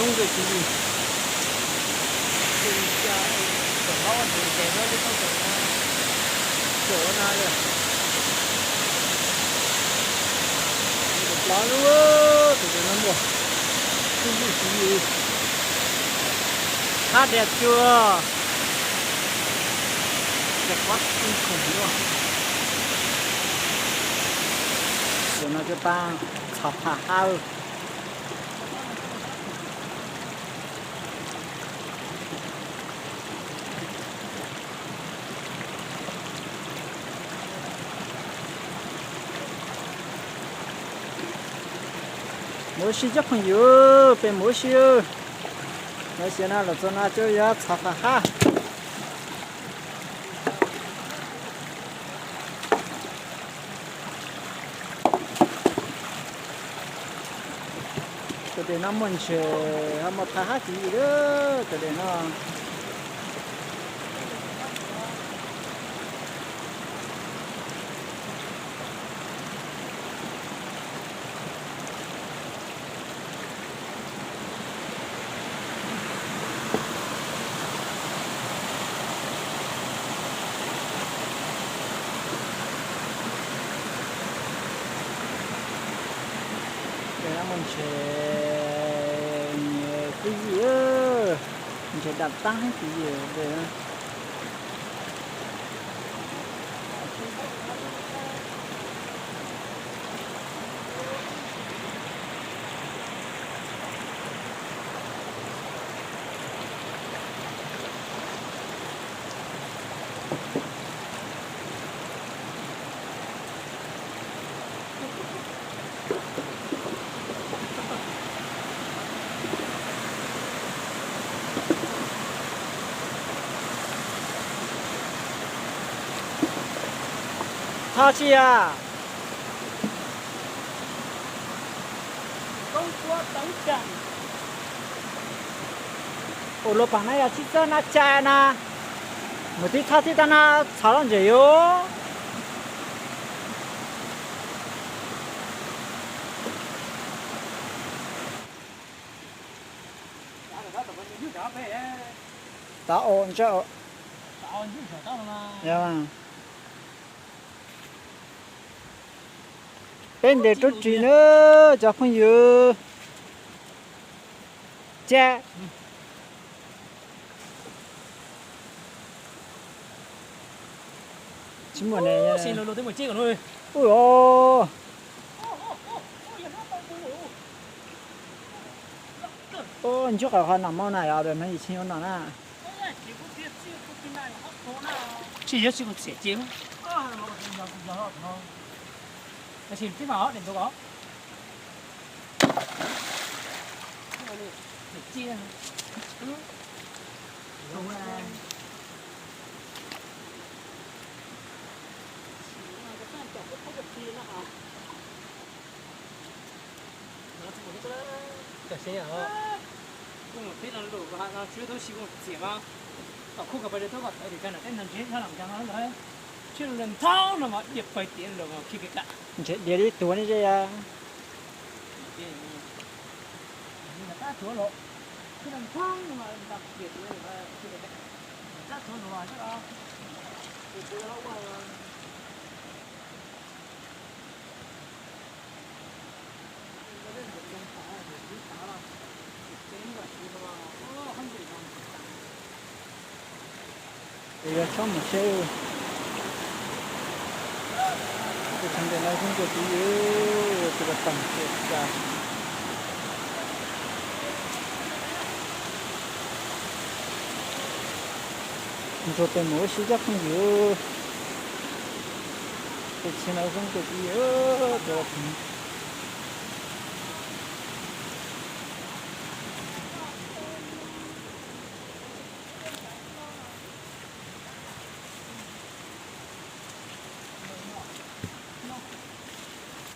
Poob ntsej kiv li. Tus ca, tom laub ntev ntev no li tau tom na, tom na li. Tom plaub lub, tus no muaj, twb ywj kiv li. Hab diav cua. Ces pob tw khoom luaj. Tus no cov paj txhov phaj hab. Mus ua si cov phooj ywg, peb mus ua si. Lawv xyov no los txog no cov yuav txhov phaj hab. Tus dej no muaj ntshe ho muaj phaj hab kiv li lawm tus dej no. Ces no muaj ntshe nyias kwj yij, ntshe dam taab heev kwj yij dej. Txhob txhij a. Ua luag paam no yog txhij txawb nab cai na, mus tib txhob txhij tag na, txhov loj ntses yuav. Tau, ntshe. Peb ntes rub ris na cov phooj ywg. Ca. Tsis muaj ne. Ua, ua ntsub qhov qhov nom mob na yog hnub yim tsis yuav nom na. Tsis yog tsis kuv txiam ces. Tab sis tib mam ob daim ntuv os. Tam sim no kuj mus teb lo lus no tsuav tau si kuj txiam mas tom khuj ko pais rau tub kom tawv tim ka nam teb no ntshe nyob los cas no ntag. Tsheb lawv nthoob no mas diaj pawg tiav lawm mas khi kev kam. Ntshe diav li tuag ne ze. Tab tuav los tsheb lawv nthoob no mas tab tuav los Yog tshoob mus seb. Tus txheej ntawm no zoo nkauj kawg li, tus ko taag kiag tas. Ntsuag peb mus ua si cov phooj ywg. Tus txheej no zoo nkauj kawg li, tus ko taag.